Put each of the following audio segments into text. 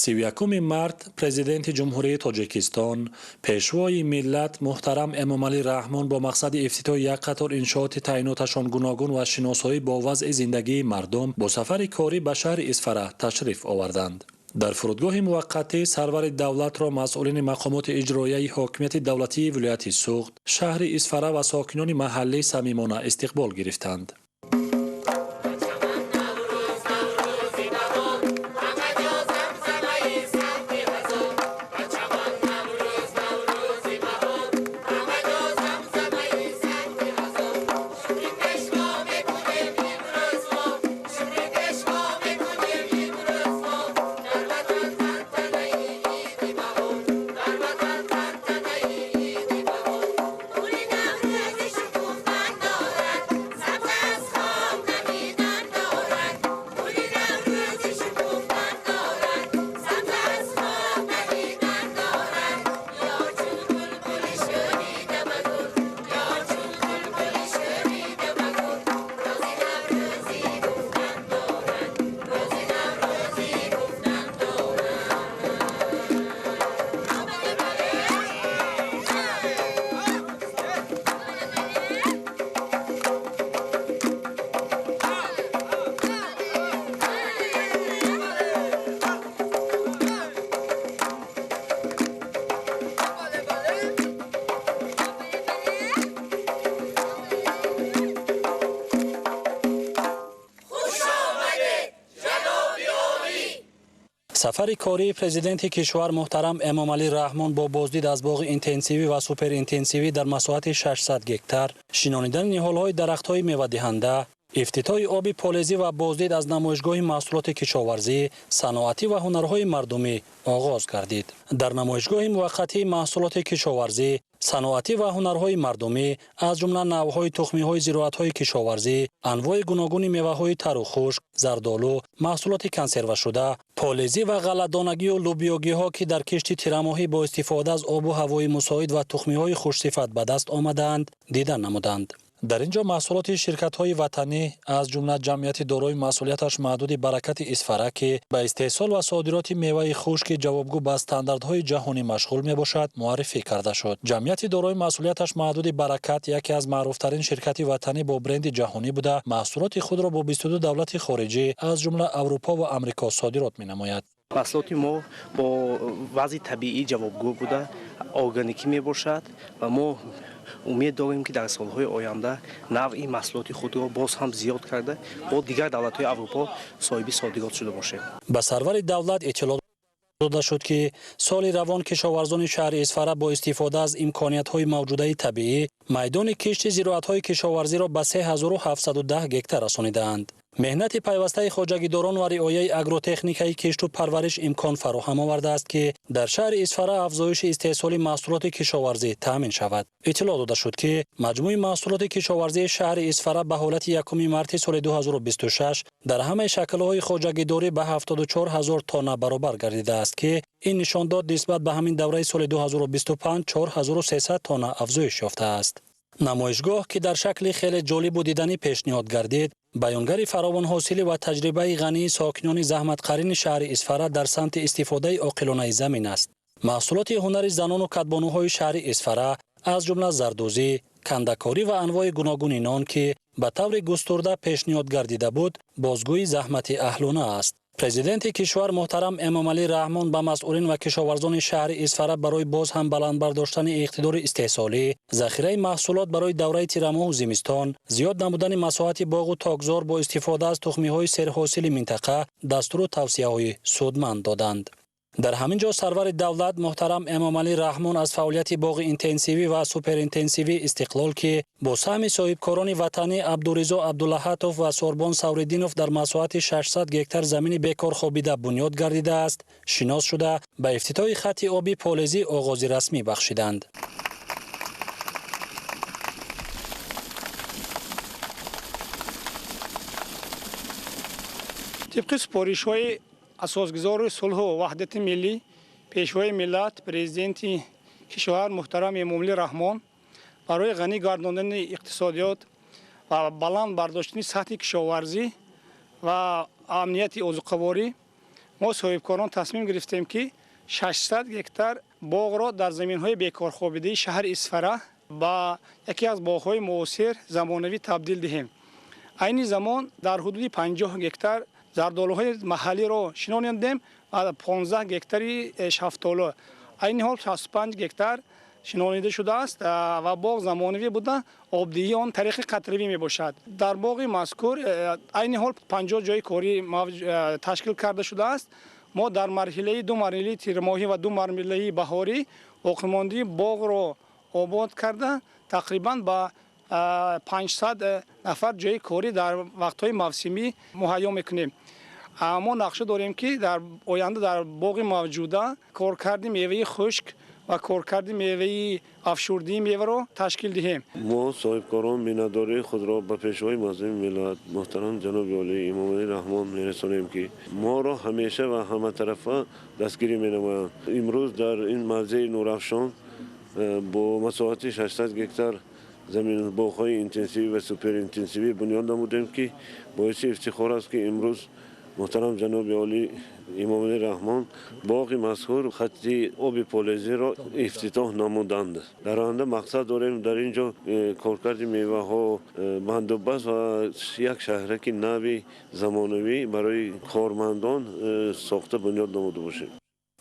31 март Президенти Ҷумҳурии Тоҷикистон, Пешвои миллат муҳтарам Эмомалӣ Раҳмон бо мақсади ифтитоҳи як қатор иншооти таъиноташон гуногун ва шиносоӣ бо вазъи зиндагии мардум бо сафари корӣ ба шаҳри Исфара ташриф оварданд. Дар фурудгоҳи муваққатӣ сарвари давлатро масъулини мақомоти иҷроияи ҳокимияти давлатии вилояти Суғд, шаҳри Исфара ва сокинони маҳаллӣ самимона истиқбол гирифтанд. Сафари кории президенти кишвар муҳтарам Эмомалӣ Раҳмон бо боздид аз боғи интенсивӣ ва суперинтенсивӣ дар масоҳати 600 гектар, шинонидани ниҳолҳои дарахтҳои мевадиҳанда, ифтитоҳи оби полезӣ ва боздид аз намоишгоҳи маҳсулоти кишоварзӣ, саноатӣ ва ҳунарҳои мардумӣ оғоз гардид. Дар намоишгоҳи муваққатии маҳсулоти кишоварзӣ, саноатӣ ва ҳунарҳои мардумӣ, аз ҷумла навъҳои тухмиҳои зироатҳои кишоварзӣ, анвои гуногуни меваҳои тару хушк, зардолу, маҳсулоти консервашуда, полезӣ ва ғалладонагию лубиёгиҳо, ки дар кишти тирамоҳӣ бо истифода аз обу ҳавои мусоид ва тухмиҳои хушсифат ба даст омадаанд, дида намуданд. Дар ин ҷо маҳсулоти ширкатҳои ватанӣ, аз ҷумла ҷамъияти дорои масъулияташ маҳдуди Баракати Исфара, ки ба истеҳсол ва содироти меваи хушки ҷавобгӯ ба стандартҳои ҷаҳонӣ машғул мебошад, муаррифӣ карда шуд. Ҷамъияти дорои масъулияташ маҳдуди Баракат яке аз маъруфтарин ширкати ватанӣ бо бренди ҷаҳонӣ буда, маҳсулоти худро бо 22 давлати хориҷӣ, аз ҷумла Аврупо ва Амрико содирот менамояд. Маҳсулоти мо бо вазъи табиӣ ҷавобгӯ буда, органикӣ мебошад ва мо умед дорем, ки дар солҳои оянда навъи маҳсулоти худро боз ҳам зиёд карда бо дигар давлатҳои Аврупо соҳиби содирот шуда бошем. Ба сарвари давлат иттилоъ дода шуд, ки соли равон кишоварзони шаҳри Исфара бо истифода аз имкониятҳои мавҷудаи табиӣ майдони кишти зироатҳои кишоварзиро ба 3710 гектар расонидаанд. Меҳнати пайвастаи хоҷагидорон ва риояи агротехникаи кишту парвариш имкон фароҳам овардааст, ки дар шаҳри Исфара афзоиши истеҳсоли маҳсулоти кишоварзӣ таъмин шавад. Иттилоъ дода шуд, ки маҷмӯи маҳсулоти кишоварзии шаҳри Исфара ба ҳолати 1 марти соли 2026 дар ҳамаи шаклҳои хоҷагидорӣ ба 74 ҳазор тонна баробар гардидааст, ки ин нишондод нисбат ба ҳамин давраи соли 2025 4300 тонна афзоиш ёфтааст. Намоишгоҳ, ки дар шакли хеле ҷолибу диданӣ пешниҳод гардид, баёнгари фаровонҳосилӣ ва таҷрибаи ғании сокинони заҳматқарини шаҳри Исфара дар самти истифодаи оқилонаи замин аст. Маҳсулоти ҳунари занону кадбонуҳои шаҳри Исфара, аз ҷумла зардӯзӣ, кандакорӣ ва анвои гуногуни нон, ки ба таври густурда пешниҳод гардида буд, бозгӯи заҳмати аҳлона аст. Президенти кишвар муҳтарам Эмомалӣ Раҳмон ба масъулин ва кишоварзони шаҳри Исфара барои боз ҳам баланд бардоштани иқтидори истеҳсолӣ, захираи маҳсулот барои давраи тирамоҳу зимистон, зиёд намудани масоҳати боғу токзор бо истифода аз тухмиҳои серҳосили минтақа дастуру тавсияҳои судманд доданд. Дар ҳамин ҷо сарвари давлат муҳтарам Эмомалӣ Раҳмон аз фаъолияти боғи интенсивӣ ва суперинтенсивӣ Истиқлол, ки бо саҳми соҳибкорони ватанӣ Абдуризо Абдулаҳатов ва Сорбон Савриддинов дар масоҳати 600 гектар замини бекор хобида бунёд гардидааст, шинос шуда, ба ифтитоҳи хатти оби полезӣ оғози расмӣ бахшиданд. Тибқи супоришҳои асосгузори сулҳу ваҳдати миллӣ, пешвои миллат, президенти кишвар муҳтарам Эмомалӣ Раҳмон барои ғанӣ гардондани иқтисодиёт ва баланд бардоштани сатҳи кишоварзӣ ва амнияти озуқаворӣ Мо соҳибкорон тасмим гирифтем, ки 600 гектар боғро дар заминҳои бекорхобидаи шаҳри Исфара ба яке аз боғҳои муосир, замонавӣ табдил диҳем. Айни замон дар ҳудуди 50 гектар зардолуҳои маҳаллиро шинонидем ва 15 гектари шафтолу. Айни ҳол 65 гектар шинонида шудааст ва боғ замонавӣ буда, обдиҳии он тариқи қатравӣ мебошад. Дар боғи мазкур айни ҳол 50 ҷои корӣ ташкил карда шудааст. Мо дар марҳилаи ду марҳилаи тирмоҳӣ ва ду марҳилаи баҳорӣ боқимондаи боғро обод карда, тақрибан ба 500 нафар ҷои корӣ дар вақтҳои мавсимӣ муҳайё мекунем. Мо нақша дорем, ки дар оянда дар боғи мавҷуда коркарди меваи хушк ва коркарди меваи афшурдии меваро ташкил диҳем. Мо соҳибкорон миннатдории худро ба Пешвои муаззами миллат, муҳтарам ҷаноби олӣ Эмомалӣ Раҳмон мерасонем, ки моро ҳамеша ва ҳаматарафа дастгирӣ менамоянд. Имрӯз дар ин мавзеи Нурафшон бо масоҳати 600 гектар замин боғҳои интенсивӣ ва суперинтенсивӣ бунёд намудем, ки боиси ифтихор аст, ки имрӯз муҳтарам ҷаноби олӣ Эмомалӣ Раҳмон боғи мазкур хатти оби полезиро ифтитоҳ намуданд. Дар оянда мақсад дорем дар ин ҷо коркарди меваҳо, бандубаст ва як шаҳраки нави замонавӣ барои кормандон сохта бунёд намуда бошем.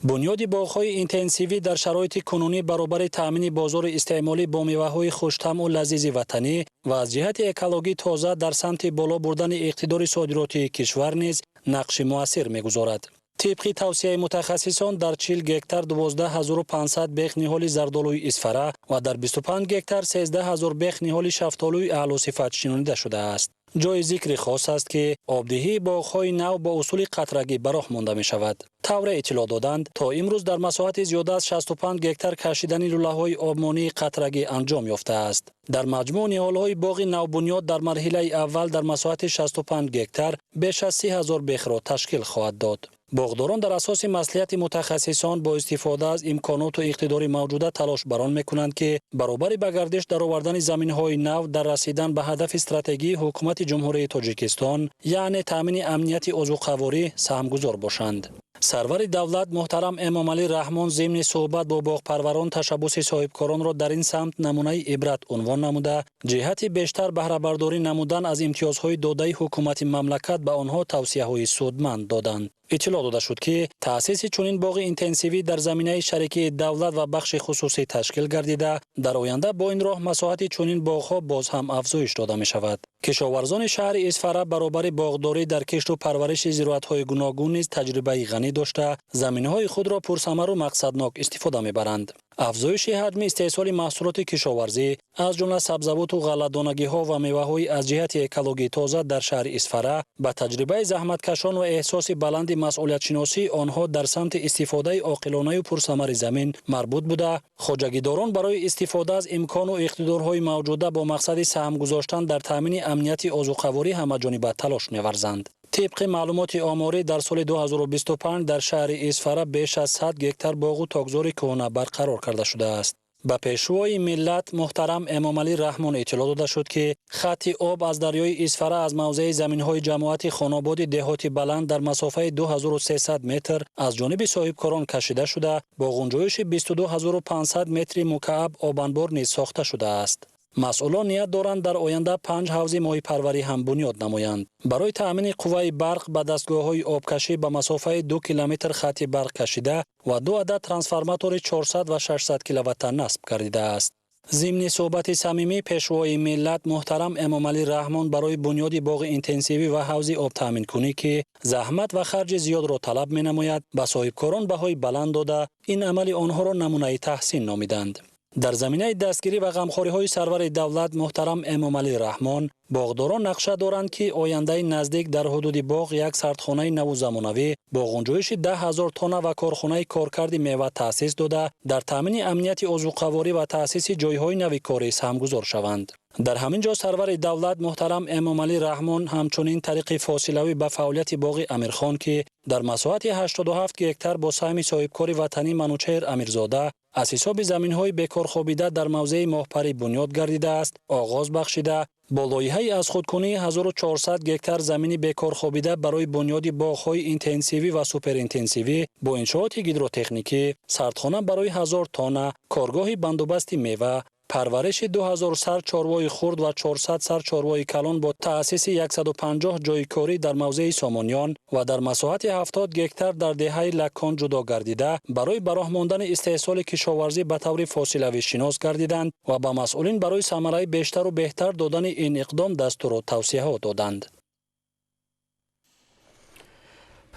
Бунёди боғҳои интенсивӣ дар шароити кунунӣ баробари таъмини бозори истеъмолӣ бо меваҳои хуштамъу лазизи ватанӣ ва аз ҷиҳати экологӣ тоза дар самти боло бурдани иқтидори содиротии кишвар низ нақши муассир мегузорад. Тибқи тавсияи мутахассисон, дар 40 гектар 12 500 бех ниҳоли зардолуи Исфара ва дар 25 гектар 13 000 бех ниҳоли шафтолуи аълосифат шинонида шудааст. Ҷои зикри хос аст, ки обдиҳии боғҳои нав бо усули қатрагӣ ба роҳ монда мешавад. Тавре иттилоъ доданд, то имрӯз дар масоҳати зиёда аз 65 гектар кашидани лӯлаҳои обмонии қатрагӣ анҷом ёфтааст. Дар маҷмӯъ ниҳолҳои боғи навбунёд дар марҳилаи аввал дар масоҳати 65 гектар беш аз 30 000 бехро ташкил хоҳад дод. Боғдорон дар асоси маслиҳати мутахассисон бо истифода аз имконоту иқтидори мавҷуда талош бар он мекунанд, ки баробари ба гардиш даровардани заминҳои нав дар расидан ба ҳадафи стратегии Ҳукумати Ҷумҳурии Тоҷикистон, яъне таъмини амнияти озуқаворӣ, саҳмгузор бошанд. Сарвари давлат муҳтарам Эмомалӣ Раҳмон зимни суҳбат бо боғпарварон ташаббуси соҳибкоронро дар ин самт намунаи ибрат унвон намуда, ҷиҳати бештар баҳрабардорӣ намудан аз имтиёзҳои додаи ҳукумати мамлакат ба онҳо тавсияҳои судманд доданд. Иттилоъ дода шуд, ки таъсиси чунин боғи интенсивӣ дар заминаи шарикии давлат ва бахши хусусӣ ташкил гардида, дар оянда бо ин роҳ масоҳати чунин боғҳо боз ҳам афзоиш дода мешавад. Кишоварзони шаҳри Исфара баробари боғдорӣ дар кишту парвариши зироатҳои гуногун низ таҷрибаи ғанӣ дошта, заминҳои худро пурсамару мақсаднок истифода мебаранд. Афзоиши ҳаҷми истеҳсоли маҳсулоти кишоварзӣ, аз ҷумла сабзавоту ғалладонагиҳо ва меваҳои аз ҷиҳати экологӣ тоза дар шаҳри Исфара ба таҷрибаи заҳматкашон ва эҳсоси баланди масъулиятшиносии онҳо дар самти истифодаи оқилонаю пурсамари замин марбут буда, хоҷагидорон барои истифода аз имкону иқтидорҳои мавҷуда бо мақсади саҳм гузоштан дар таъмини амнияти озуқаворӣ ҳамаҷониба талош меварзанд. Тибқи маълумоти оморӣ, дар соли 2025 дар шаҳри Исфара беш аз 100 гектар боғу токзори кӯҳна барқарор карда шудааст. Ба Пешвои миллат муҳтарам Эмомалӣ Раҳмон иттилоъ дода шуд, ки хатти об аз дарёи Исфара аз мавзеи заминҳои ҷамоати Хонободи деҳоти Баланд дар масофаи 2300 метр аз ҷониби соҳибкорон кашида шуда, бо ғунҷоиши 22 500 метри мукааб обанбор низ сохта шудааст. Масъулон ният доранд дар оянда панҷ ҳавзи моҳипарварӣ ҳам бунёд намоянд. Барои таъмини қувваи барқ ба дастгоҳҳои обкашӣ ба масофаи 2 километр хатти барқ кашида ва ду адад трансформатори 400 ва 600 киловатта насб гардидааст. Зимни суҳбати самимӣ Пешвои миллат муҳтарам Эмомалӣ Раҳмон барои бунёди боғи интенсивӣ ва ҳавзи обтаъминкунӣ, ки заҳмат ва харҷи зиёдро талаб менамояд, ба соҳибкорон баҳои баланд дода, ин амали онҳоро намунаи таҳсин номиданд. Дар заминаи дастгирӣ ва ғамхориҳои сарвари давлат муҳтарам Эмомалӣ Раҳмон боғдорон нақша доранд, ки ояндаи наздик дар ҳудуди боғ як сардхонаи наву замонавӣ бо ғунҷоиши 10 000 тонна ва корхонаи коркарди мева таъсис дода, дар таъмини амнияти озуқаворӣ ва таъсиси ҷойҳои нави корӣ саҳмгузор шаванд. Дар ҳамин ҷо сарвари давлат муҳтарам Эмомалӣ Раҳмон ҳамчунин тариқи фосилавӣ ба фаъолияти боғи Амирхон, ки дар масоҳати 87 гектар бо саҳми соҳибкори ватанӣ Манучеҳр Амирзода аз ҳисоби заминҳои бекорхобида дар мавзеи Моҳпарӣ бунёд гардидааст, оғоз бахшида, бо лоиҳаи аз худкунии 1400 гектар замини бекорхобида барои бунёди боғҳои интенсивӣ ва суперинтенсивӣ бо иншооти гидротехникӣ, сардхона барои 1000 тонна, коргоҳи бандубасти мева, парвариши 2000 сар чорвои хурд ва 400 сар чорвои калон бо таъсиси 150 ҷойи корӣ дар мавзеи Сомониён ва дар масоҳати 70 гектар дар деҳаи Лаккон ҷудо гардида, барои ба роҳ мондани истеҳсоли кишоварзӣ ба таври фосилавӣ шинос гардиданд ва ба масъулин барои самараи бештару беҳтар додани ин иқдом дастуру тавсияҳо доданд.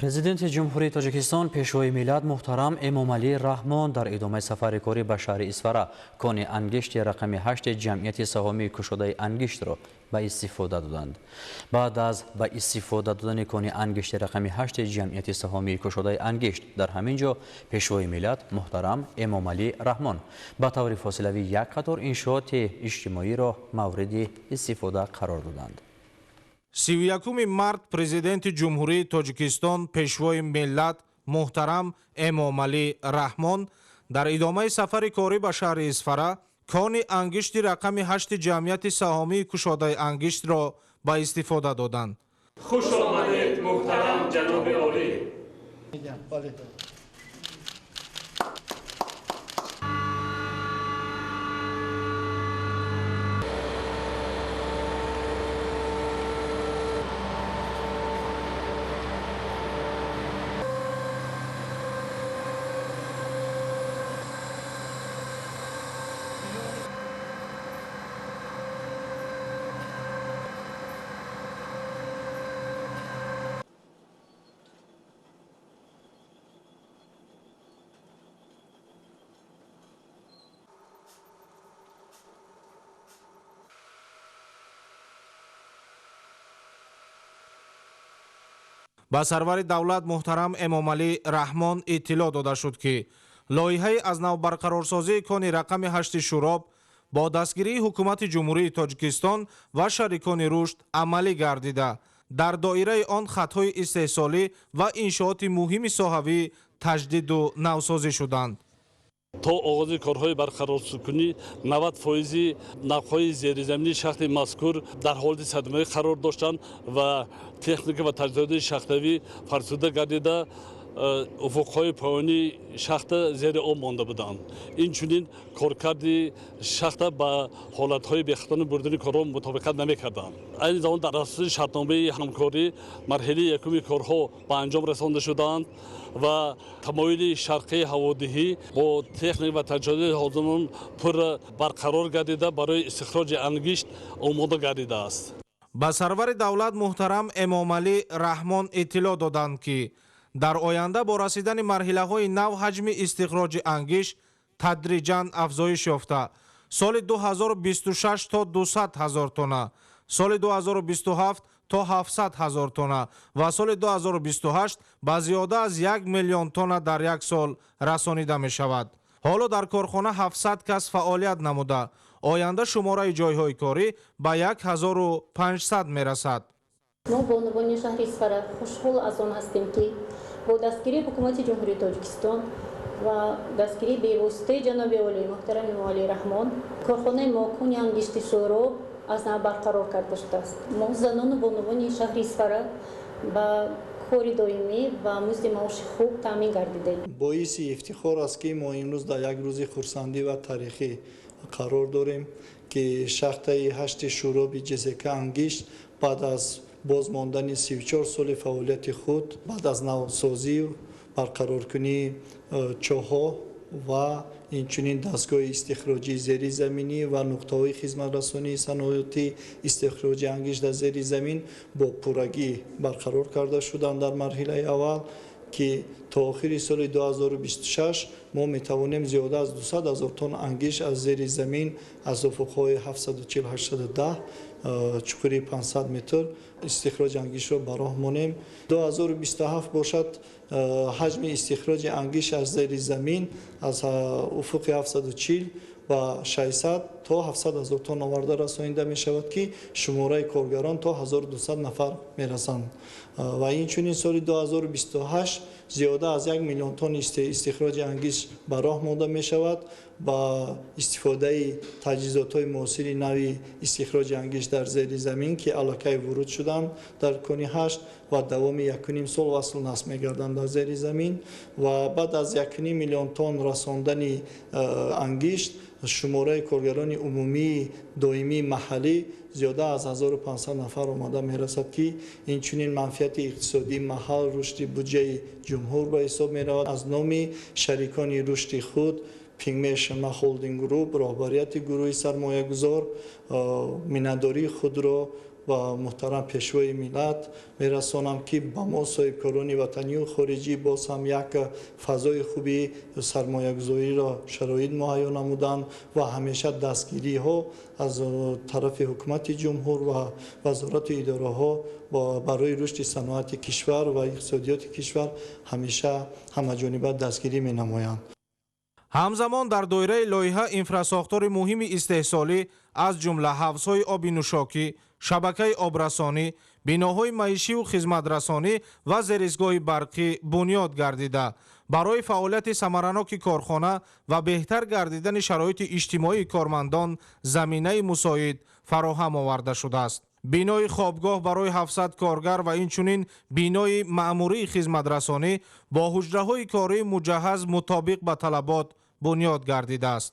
Президенти Ҷумҳурии Тоҷикистон, Пешвои миллат муҳтарам Эмомалӣ Раҳмон дар идомаи сафари корӣ ба шаҳри Исфара кони ангишти рақами 8 ҷамъияти саҳомии кушодаи ангиштро ба истифода доданд. Баъд аз ба истифода додани кони ангишти рақами 8 ҷамъияти саҳомии кушодаи ангишт дар ҳамин ҷо Пешвои миллат муҳтарам Эмомалӣ Раҳмон ба таври фосилавӣ як қатор иншооти иҷтимоиро мавриди истифода қарор доданд. 31 март Президенти Ҷумҳурии Тоҷикистон, Пешвои миллат муҳтарам Эмомалӣ Раҳмон дар идомаи сафари корӣ ба шаҳри Исфара кони ангишти рақами 8 ҷамъияти саҳомии кушодаи ангиштро ба истифода доданд. Хуш омадед, муҳтарам ҷаноби олӣ. Ба сарвари давлат муҳтарам Эмомалӣ Раҳмон иттилоъ дода шуд, ки лоиҳаи аз нав барқарорсозии кони рақами 8 Шӯроб бо дастгирии ҳукумати Ҷумҳурии Тоҷикистон ва шарикони рушд амалӣ гардида, дар доираи он хатҳои истеҳсолӣ ва иншооти муҳими соҳавӣ таҷдиду навсозӣ шуданд. То оғози корҳои барқароркунӣ 90% навъҳои зеризаминии шахти мазкур дар ҳолати садмавӣ қарор доштанд ва техника ва таҷҳизоти шахтавӣ фарсуда гардида, уфуқҳои поёнии шахта зери об монда буданд. Инчунин коркарди шахта ба ҳолатҳои бехатарона бурдани корҳо мутобиқат намекарданд. Айни замон дар асоси шартномаи ҳамкорӣ марҳилаи якуми корҳо ба анҷом расонда шудаанд ва тамоили шарқии ҳаводиҳӣ бо техника ва таҷҳизоти ҳозирон пурра барқарор гардида, барои истихроҷи ангишт омода гардидааст. Ба сарвари давлат муҳтарам Эмомалӣ Раҳмон иттилоъ доданд, ки дар оянда бо расидани марҳилаҳои нав ҳаҷми истихроҷи ангишт тадриҷан афзоиш ёфта, соли 2026 то 200 ҳазор тонна, соли 2027 то 700 ҳазор тонна ва соли 2028 ба зиёда аз 1 миллион тонна дар як сол расонида мешавад. Ҳоло дар корхона 700 кас фаъолият намуда, оянда шумораи ҷойҳои корӣ ба 1500 мерасад. Мо бонувони шаҳри Исфара хушҳол аз он ҳастем, ки бо дастгирии ҳукумати Ҷумҳурии Тоҷикистон ва дастгирии бевоситаи ҷаноби олии муҳтарам Эмомалӣ Раҳмон корхонаи мо кони ангишти Шӯроб аз нав барқарор карда шудааст. Мо занону бонувони шаҳри Исфара ба кори доимӣ ва музди маоши хуб таъмин гардидем. Боиси ифтихор аст, ки мо имрӯз дар як рӯзи хурсандӣ ва таърихӣ қарор дорем, ки шахтаи 8 Шӯроби ҶСК ангишт баъд аз боз мондани 34 соли фаъолияти худ, баъд аз навсозӣ, барқароркунии чоҳҳо ва инчунин дастгоҳи истихроҷии зеризаминӣ ва нуқтаҳои хизматрасонии саноати истихроҷи ангишт дар зери замин бо пуррагӣ барқарор карда шуданд дар марҳилаи аввал, ки то охири соли 2026 мо метавонем зиёда аз 200 ҳазор тонна ангишт аз зери замин аз уфуқҳои 740-810 чуқури 500 метр истихроҷи ангиштро ба роҳ монем. 2027 бошад, ҳаҷми истихроҷи ангишт аз зери замин аз уфуқи 740 ба 600 то 700 ҳазор тонн оварда расонида мешавад, ки шумораи коргарон то 1200 нафар мерасанд. Ва инчунин соли 2028 зиёда аз 1 миллион тонн истихроҷи ангишт ба роҳ монда мешавад ба истифодаи таҷҳизотҳои муосири нави истихроҷи ангишт дар зери замин, ки аллакай вуруд шуданд дар кони 8 ва давоми 1,5 сол васлу насб мегарданд дар зери замин. Ва баъд аз 1,5 миллион тонн расондани ангишт шумораи коргарони умумии доимии маҳаллӣ зиёда аз 1500 нафар омада мерасад, ки инчунин манфиати иқтисодии маҳал, рушди буҷаи ҷумҳур ба ҳисоб меравад. Аз номи шарикони рушди худ Пингмей Шма Холдинг Груп, роҳбарияти гурӯҳи сармоягузор миннатдории худро ба муҳтарам Пешвои миллат мерасонам, ки ба мо соҳибкорони ватанию хориҷӣ боз ҳам як фазои хуби сармоягузориро шароит муҳайё намуданд ва ҳамеша дастгириҳо аз тарафи ҳукумати ҷумҳур ва вазорату идораҳо барои рушди саноати кишвар ва иқтисодиёти кишвар ҳамеша ҳамаҷониба дастгирӣ менамоянд. Ҳамзамон дар доираи лоиҳа инфрасохтори муҳими истеҳсолӣ аз ҷумла ҳавзҳои оби нӯшокӣ, шабакаи обрасонӣ, биноҳои маишиву хизматрасонӣ ва зеристгоҳи барқӣ бунёд гардида, барои фаъолияти самараноки корхона ва беҳтар гардидани шароити иҷтимоии кормандон заминаи мусоид фароҳам оварда шудааст. Бинои хобгоҳ барои 700 коргар ва инчунин бинои маъмурии хизматрасонӣ бо ҳуҷраҳои кории муҷаҳҳаз мутобиқ ба талабот бунёд гардидааст.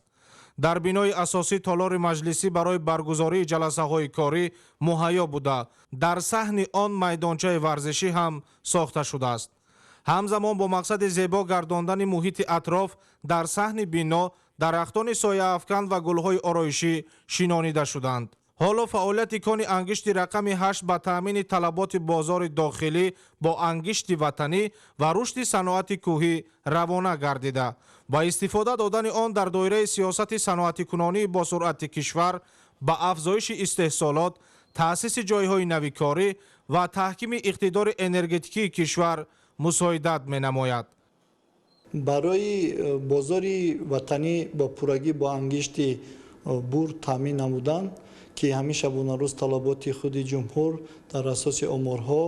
Дар бинои асосӣ толори маҷлисӣ барои баргузории ҷаласаҳои корӣ муҳайё буда, дар саҳни он майдончаи варзишӣ ҳам сохта шудааст. Ҳамзамон бо мақсади зебо гардондани муҳити атроф дар саҳни бино дарахтони сояафкан ва гулҳои ороишӣ шинонида шуданд. Ҳоло фаъолияти кони ангишти рақами 8 ба таъмини талаботи бозори дохилӣ бо ангишти ватанӣ ва рушди саноати кӯҳӣ равона гардида, ба истифода додани он дар доираи сиёсати саноатикунонии босуръати кишвар ба афзоиши истеҳсолот, таъсиси ҷойҳои нави корӣ ва таҳкими иқтидори энергетикии кишвар мусоидат менамояд. Барои бозори ватанӣ бо пуррагӣ бо ангишти бур таъмин намудан, ки ҳамин шабонарӯз талаботи худи ҷумҳур дар асоси оморҳо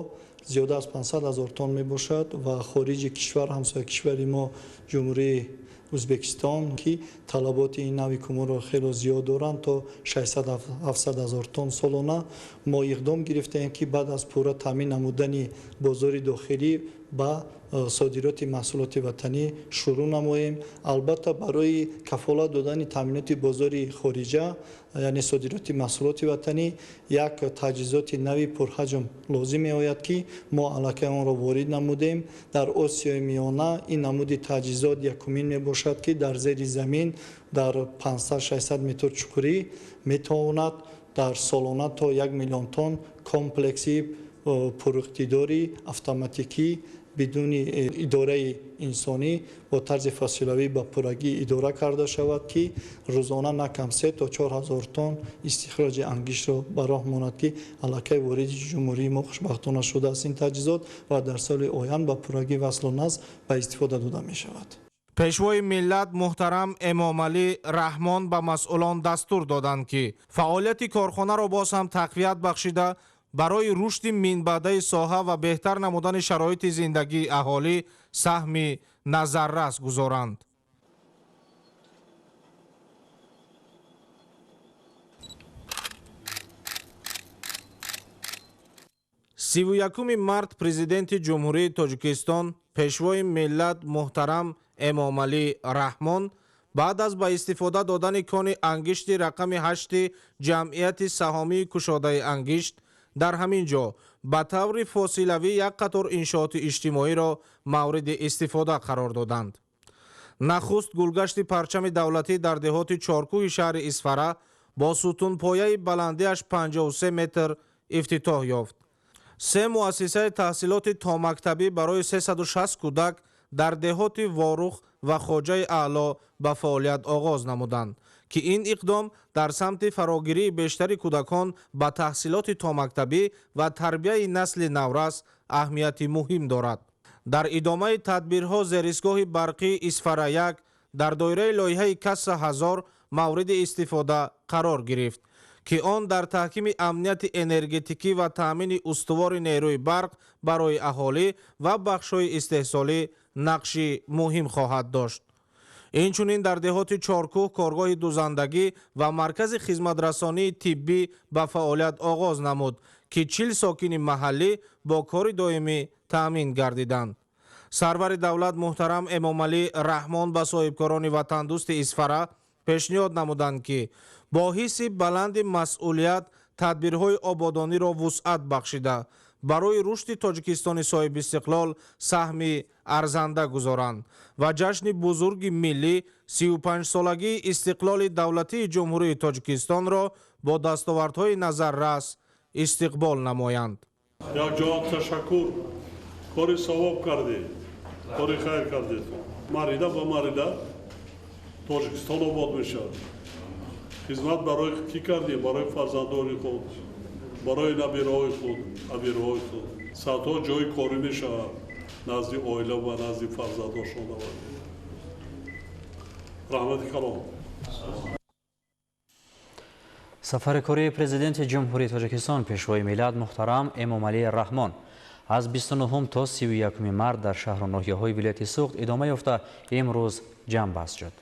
зиёда аз 500 ҳазор тонн мебошад ва хориҷи кишвар, ҳамсоя кишвари мо Ҷумҳурии Ӯзбекистон, ки талаботи ин нави кумурро хело зиёд доранд, то 600-700 ҳазор тонн солона, мо иқдом гирифтаем, ки баъд аз пурра таъмин намудани бозори дохилӣ ба содироти маҳсулоти ватанӣ шурӯъ намоем. Албатта, барои кафолат додани таъминоти бозори хориҷа, яъне содироти маҳсулоти ватанӣ, як таҷҳизоти нави пурҳаҷм лозим меояд, ки мо аллакай онро ворид намудем. Дар Осиёи Миёна ин намуди таҷҳизот якумин мебошад, ки дар зери замин дар 500-600 метр чуқурӣ метавонад дар солона то 1 миллион тонн комплекси пуриқтидори автоматикӣ бидуни идораи инсонӣ бо тарзи фосилавӣ ба пуррагӣ идора карда шавад, ки рӯзона на кам 3 то 4 ҳазор тонн истихроҷи ангиштро ба роҳ монад, ки аллакай вориди ҷумҳурии мо хушбахтона шудааст ин таҷҳизот ва дар соли оянд ба пуррагӣ васлу насб ба истифода дода мешавад. Пешвои миллат муҳтарам Эмомалӣ Раҳмон ба масъулон дастур доданд, ки фаъолияти корхонаро боз ҳам тақвият бахшида, барои рушди минбаъдаи соҳа ва беҳтар намудани шароити зиндагии аҳолӣ саҳми назаррас гузоранд. 31 март Президенти Ҷумҳурии Тоҷикистон, Пешвои миллат муҳтарам Эмомалӣ Раҳмон баъд аз ба истифода додани кони ангишти рақами 8 ҷамъияти саҳомии кушодаи ангишт дар ҳамин ҷо ба таври фосилавӣ як қатор иншооти иҷтимоиро мавриди истифода қарор доданд. Нахуст гулгашти парчами давлатӣ дар деҳоти Чоркӯҳи шаҳри Исфара бо сутунпояи баландиаш 53 метр ифтитоҳ ёфт. Се муассисаи таҳсилоти томактабӣ барои 360 кӯдак дар деҳоти Ворух ва Хоҷаи Аъло ба фаъолият оғоз намуданд, ки ин иқдом дар самти фарогирии бештари кӯдакон ба таҳсилоти томактабӣ ва тарбияи насли наврас аҳамияти муҳим дорад. Дар идомаи тадбирҳо зеристгоҳи барқии Исфара 1 дар доираи лоиҳаи Касса 1000 мавриди истифода қарор гирифт, ки он дар таҳкими амнияти энергетикӣ ва таъмини устувори нерӯи барқ барои аҳолӣ ва бахшҳои истеҳсолӣ нақши муҳим хоҳад дошт. Инчунин дар деҳоти Чоркӯҳ коргоҳи дузандагӣ ва маркази хизматрасонии тиббӣ ба фаъолият оғоз намуд, ки 40 сокини маҳаллӣ бо кори доимӣ таъмин гардиданд. Сарвари давлат муҳтарам Эмомалӣ Раҳмон ба соҳибкорони ватандӯсти Исфара пешниҳод намуданд, ки бо ҳисси баланди масъулият тадбирҳои ободониро вусъат бахшида, барои рушди Тоҷикистони соҳибистиқлол саҳми арзанда гузоранд ва ҷашни бузурги миллӣ 35-солагии истиқлоли давлатии Ҷумҳурии Тоҷикистонро бо дастовардҳои назаррас истиқбол намоянд. Якҷоҳат ташаккур, кори савоб кардед, кори хайр кардед. Марида ба марида Тоҷикистон обод мешавад. Хизмат барои кӣ кардем? Барои фарзандони худ, барои набираҳои худ, абираҳои худ. Садҳо ҷои корӣ мешавад назди оила ва назди фарзандошон. Раҳмати калом. Сафари кории Президенти Ҷумҳурии Тоҷикистон Пешвои миллат муҳтарам Эмомалӣ Раҳмон аз 29 то 31 март дар шаҳру ноҳияҳои вилояти Суғд идома ёфта, имрӯз ҷамъбаст шуд.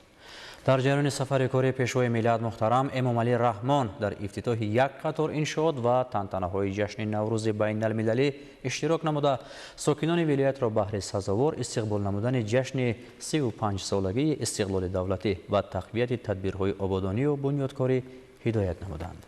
Дар ҷараёни сафари кории Пешвои миллат муҳтарам Эмомалӣ Раҳмон дар ифтитоҳи як қатор иншоот ва тантанаҳои ҷашни Наврӯзи байналмилалӣ иштирок намуда, сокинони вилоятро баҳри сазовор истиқбол намудани ҷашни 35-солагии истиқлоли давлатӣ ва тақвияти тадбирҳои ободонию бунёдкорӣ ҳидоят намуданд.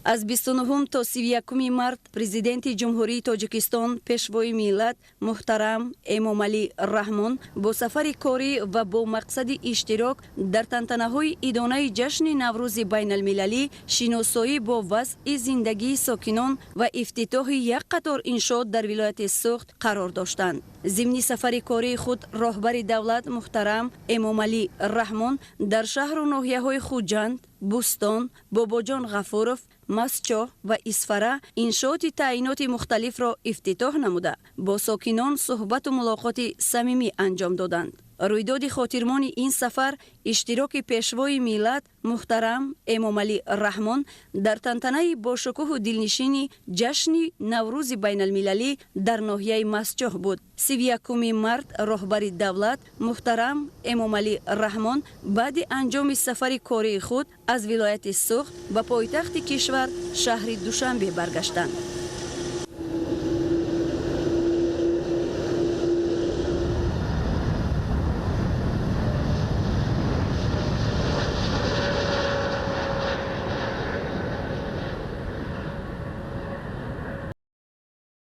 Аз 29 то 31 март Президенти Ҷумҳурии Тоҷикистон Пешвои миллат муҳтарам Эмомалӣ Раҳмон бо сафари корӣ ва бо мақсади иштирок дар тантанаҳои идонаи ҷашни Наврӯзи байналмилалӣ, шиносоӣ бо вазъи зиндагии сокинон ва ифтитоҳи як қатор иншоот дар вилояти Суғд қарор доштанд. Зимни сафари кории худ роҳбари давлат муҳтарам Эмомалӣ Раҳмон дар шаҳру ноҳияҳои Хуҷанд, Бӯстон, Бобоҷон Ғафуров, Масчоҳ ва Исфара иншооти таъиноти мухталифро ифтитоҳ намуда, бо сокинон суҳбату мулоқоти самимӣ анҷом доданд. Рӯйдоди хотирмони ин сафар иштироки Пешвои миллат муҳтарам Эмомалӣ Раҳмон дар тантанаи бошукӯҳу дилнишини ҷашни Наврӯзи байналмилалӣ дар ноҳияи Масчоҳ буд. 31 март роҳбари давлат муҳтарам Эмомалӣ Раҳмон баъди анҷоми сафари кории худ аз вилояти Суғд ба пойтахти кишвар шаҳри Душанбе баргаштанд.